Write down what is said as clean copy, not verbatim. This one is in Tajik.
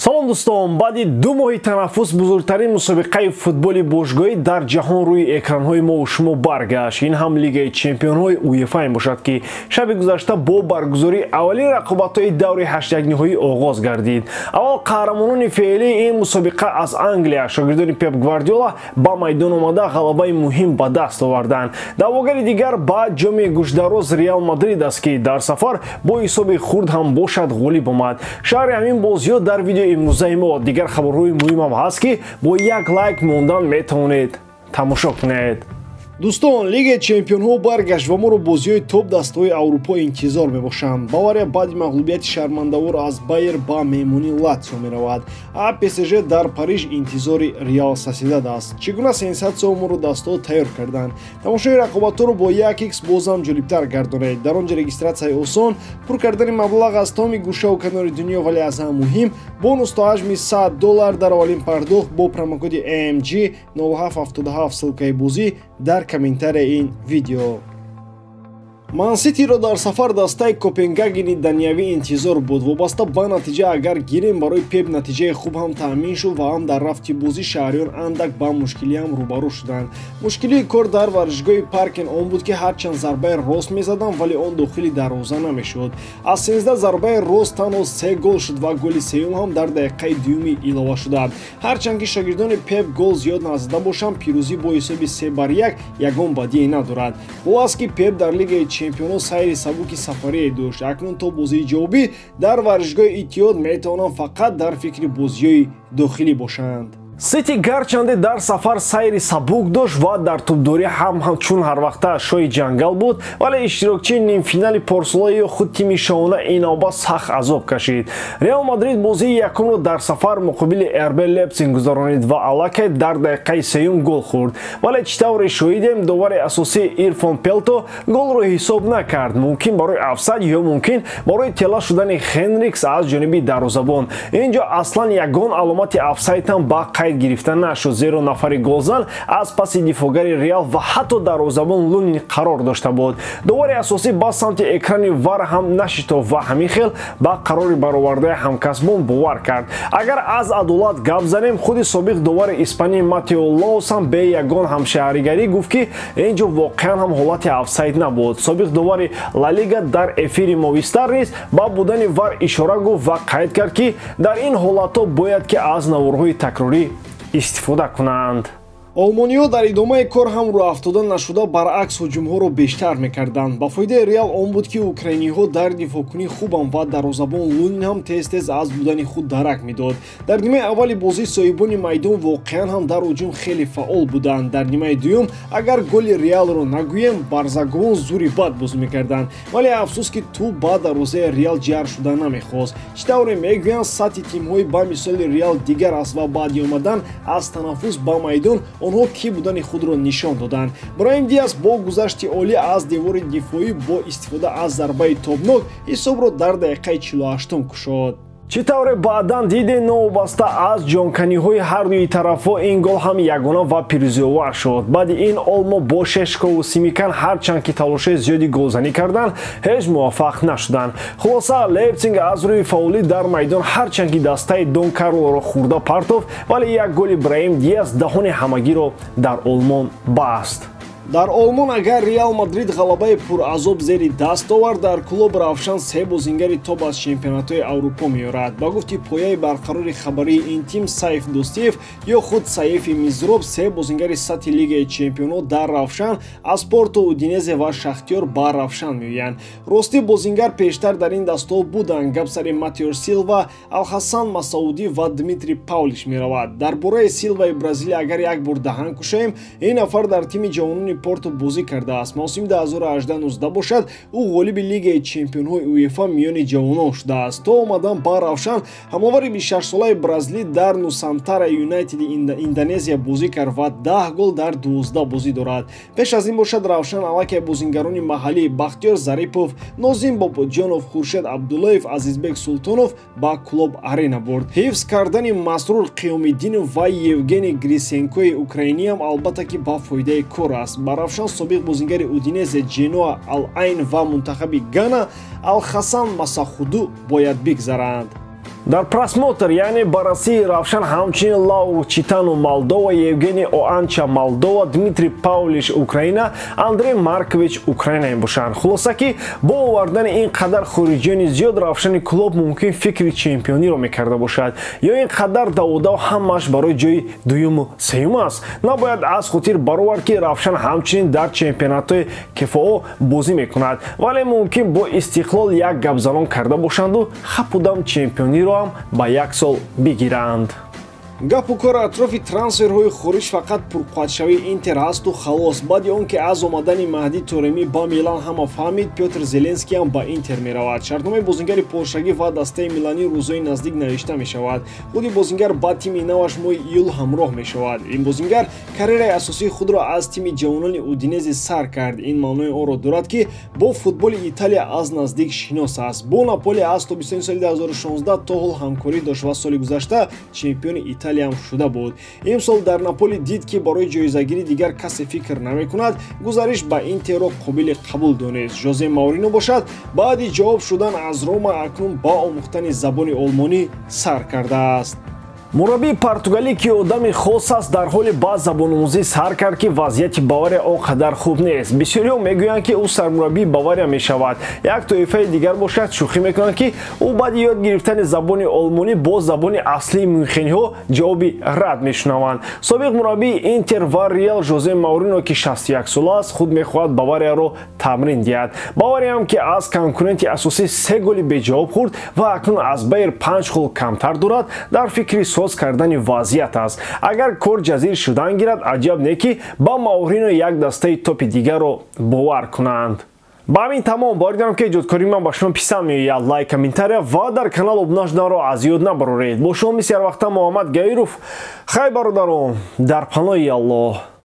Салом дӯстон, баъди 2 моҳи танаффус бузургтарин мусобиқаи футболи бошгоҳӣ дар ҷаҳон рӯи экранҳои мо ва шумо баргашт. Ин ҳам Лигаи чемпионҳои УЕФА мебошад, ки шаби гузашта бо баргузории аввалин рақобатҳои даври 8-ниҳоӣ оғоз гардид. Аввал қаҳрамонони феълии ин мусобиқа аз Англия, шогирдони Пеп Гвардиола ба майдон омада ғалабаи муҳим ба даст оварданд. Даъвогари дигар ба ҷоми гӯшдароз Реал Мадрид аст, ки дар сафар бо ҳисоби хурд ҳам бошад ғолиб омад. Шаҳри ҳамин бозиҳо дар видеои имрӯзаи мо. Дигар хабарҳои муҳимам ҳаст, ки бо як лайк мондан метавонед тамошо кунед. Дӯстон, Лигаи чемпионҳо баргашт ва моро бозиҳои топ дастаҳои Аврупо интизор мебошанд. Бавария баъди мағлубияти шармандавор аз Байер ба меҳмонии Латсио меравад, а ПСЖ дар Париж интизори Реал Сосьедад аст. Чӣ гуна сенсатсияҳо моро дастаҳо тайёр карданд? Тамошои рақобатҳоро бо 1x бозам ҷолибтар гардонед. Дар он ҷо регистратсияи осон, пур кардани маблағ аз тамоми гӯшаву канори дунё, вале аз ҳама муҳим бонус то ҳаҷми $100 дар аввалин пардохт бо промокоди AMG 0777. Ссылкаи бозӣ дар комментарияи ин видео. Манситиро дар сафар дастаи Копенгагени даниявӣ интизор буд. Вобаста ба натиҷа агар гирем, барои Пеп натиҷаи хуб ҳам таъмин шуд ва ҳам дар рафти бозӣ шаҳриён андак ба мушкилиам рӯбарӯ шуданд. Мушкилии кор дар варзишгоҳи Паркен он буд, ки ҳарчанд зарбаи рост мезаданд, вале он дохили дарвоза намешуд. Аз 13 зарбаи рост танҳо 3 гол шуд ва голи сеюм ҳам дар дақиқаи дуюми илова шуда. Ҳарчанд ки шогирдони Пеп гол зиёд назада бошанд, пирӯзӣ бо ҳисоби 3-1 ягон бадие надорад. Хулас ки Пеп дар Лигаи чемпионҳо сайри сабуки сафарие дошт. Акнун то бозии ҷавобӣ дар варзишгоҳи Иттиҳод метавонанд фақат дар фикри бозиҳои дохилӣ бошанд. Сити гарчанде дар сафар сайри сабук дошт ва дар тӯбдорӣ ҳам чун ҳар вақта шоҳи ҷангал буд, вале иштирокчии нимфинали порсолаи худ тими шоҳона ин навбат сахт азоб кашид. Реал Мадрид бозии якумро дар сафар муқобили РБ Лейпциг гузаронид ва аллакай дар дақиқаи сеюм гол хӯрд. Вале чӣ тавре шоҳидем, довари асосии Ирфон Пелто голро ҳисоб накард, мумкин барои афсайд ё мумкин барои тела шудани Хенрикс аз ҷониби дарвозабон. Ин ҷо аслан ягон аломати афсайд ҳам ба қайд гирифта нашуд, зеро нафари голзан аз паси дифоъгари Реал ва ҳатто дарвозабон Лунин қарор дошта буд. Довари асосӣ ба самти экрани вар ҳам нашитофт ва ҳамин хел ба қарори баровардаи ҳамкасбон бовар кард. Агар аз адолат гап занем, худи собиқ довари испании Матео Лоус ҳам бе ягон ҳамшаҳригарӣ гуфт, ки ин ҷо воқеан ҳам ҳолати афсайд набуд. Собиқ довари Ла Лига дар эфири Мовистар низ ба будани вар ишора гуфт ва қайд кард, ки дар ин ҳолатҳо бояд ки аз наворҳои такрорӣ истифода кунанд. Олмониҳо дар идомаи кор ҳам рӯафтода нашуда, баръакс ҳуҷумҳоро бештар мекарданд. Ба фоидаи Реал он буд, ки украиниҳо дар дифоъкунӣ хубанд ва дарвозабон Лунин ҳам тез-тез аз будани худ дарак медод. Дар нимаи аввали бозӣ соҳибони майдон воқеан ҳам дар ҳуҷум хеле фаъол буданд. Дар нимаи дуюм агар голи Реалро нагӯем, барзаговон зури бад бозӣ мекарданд, вале афсӯс ки тӯб ба дарвозаи Реал ҷар шуда намехост. Чӣ тавре мегӯянд, сатҳи тимҳои ба мисоли Реал дигар аст ва баъди омадан аз танаффус ба майдон онҳо кӣ будани худро нишон доданд. Браҳим Диас бо гузашти олӣ аз девори дифоӣ бо истифода аз зарбаи тобнок ҳисобро дар дақиқаи 48 кушод. Чӣ тавре баъдан диде, новобаста аз ҷонканиҳои ҳар дуи тарафҳо ин гол ҳам ягона ва пирӯзиовар шуд. Баъди ин Олмо бо Шешкову Симикан ҳарчанд ки талошҳои зиёди голзанӣ карданд, ҳеҷ муваффақ нашуданд. Хулоса, Лейпциг аз рӯи фаъолӣ дар майдон ҳарчанд ки дастаи Дон Карлоро хӯрда партофт, вале як голи Браҳим Диас даҳони ҳамагиро дар Олмон баст. Дар Олмон агар Реал Мадрид ғалабаи пуразоб зери даст овард, дар клуб Равшан 3 бозингари топ аз чемпионатҳои Аврупо меорад. Ба гуфти пояи барқарори хабарии ин тим Сайф Дӯстиев ё худ Саифи Мизроб, 3 бозингари сатҳи Лигаи чемпионҳо дар Равшан аз Порто, Удинезе ва Шахтёр ба Равшан меоянд. Ростӣ бозингар пештар дар ин дастаҳо буданд. Гап сари Матео Силва, Алҳасан Масаудӣ ва Дмитрий Павлиш меравад. Дар бораи Силваи Бразилия агар як бор даҳан кушоем, ин нафар дар тими ҷавонони Порто бозӣ кардааст. Мавсими 2018-19 бошад, ӯ ғолиби Лигаи чемпионҳои УЕФА миёни ҷавонон шудааст. То омадан ба Равшан ҳамовари 26-солаи бразилӣ дар Нусантара Юнайтеди Индонезия бозӣ кард ва 10 гол дар 12 бозӣ дорад. Пеш аз ин бошад, Равшан аллакай бозингарони маҳаллӣ Бахтиёр Зарипов, Нозим Бобоҷонов, Хуршед Абдуллоев, Азизбек Султонов ба Клуб Арена бурд. Ҳифз кардани Масрур Қиёмиддинов ва Евгений Грисенкои украиниам албатта ки ба фоидаи кор аст. Ба Равшан собиқ бозингари Удинезе, Ҷеноа, Ал-Айн ва мунтахаби Гана Алхасан Масахуду бояд бигзаранд. Дар просмотр, яъне баррасии Равшан, ҳамчунин Лаур Читану, Молдова, Евгений Оанча, Молдова, Дмитрий Павлиш, Украина, Андрей Маркович, Украина мебошанд. Хулоса ки бо овардани ин қадар хориҷиёни зиёд Равшани клуб мумкин фикри чемпиониро мекарда бошад, ё ин қадар даводав ҳамааш барои ҷои дуюму сеюм аст. Набояд аз хотир баровард, ки Равшан ҳамчунин дар чемпионатҳои КФО бозӣ мекунад, вале мумкин бо Истиқлол як гапзанон карда бошанду хапудам чемпиониро ҳам ба як сол бигиранд. Гапу кор атрофи трансферҳои хориҷ фақат пурқувватшавии Интер ҳасту халос. Баъди он ки аз омадани Маҳдӣ Торемӣ ба Милан ҳама фаҳмид, Пётр Зеленский ҳам ба Интер меравад. Шартномаи бозингари полшагӣ ва дастаи миланӣ рӯзҳои наздик навишта мешавад. Худи бозингар ба тими наваш моҳи июл ҳамроҳ мешавад. Ин бозингар карьераи асосии худро аз тими ҷавонони Удинезе сар кард. Ин маънои онро дорад, ки бо футболи Италия аз наздик шинос аст. Бо Наполи аз тобистони соли 2016 то ҳол ҳамкорӣ дошт ва соли гузашта чемпиони Италиям шуда буд. Имсол дар Наполи дид, ки барои ҷоизагирӣ дигар касе фикр намекунад, гузариш ба Интерро қобили қабул донист. Жозе Маурино бошад, баъди ҷавоб шудан аз Рома акнун ба омӯхтани забони олмонӣ сар кардааст. Мураббии португалӣ, ки одами хос аст, дар ҳоли ба забономӯзӣ сар кард, ки вазъияти Бавария он қадар хуб нест. Бисёриҳо мегӯянд, ки ӯ сармураббии Бавария мешавад. Як тоифаи дигар бошад, шӯхӣ мекунанд, ки ӯ баъди ёд гирифтани забони олмонӣ бо забони аслии мюнхениҳо ҷавоби рад мешунаванд. Собиқ мураббии Интер ва Реал Жозе Маурино, ки 61 сола аст, худ мехоҳад Баварияро тамрин диҳад. Бавариям, ки аз конкуренти асосӣ се голи беҷавоб хӯрд ва акнун аз Байер 5 хол камтар дорад, дар фикри соз кардани вазъият аст. Агар кор ҷазир шудан гирад, аҷаб не, ки ба Маурино як дастаи топи дигарро бовар кунанд. Ба ҳамин тамом. Боварӣ дорам, ки эҷодкории ман ба шумо писанд меояд. Лайк, комментария ва дар канал обуна шуданро аз ёд набароред. Бо шумо мисли ҳарвақта Муҳаммад Гаиров. Хай, бародарон, дар паноҳи Аллоҳ.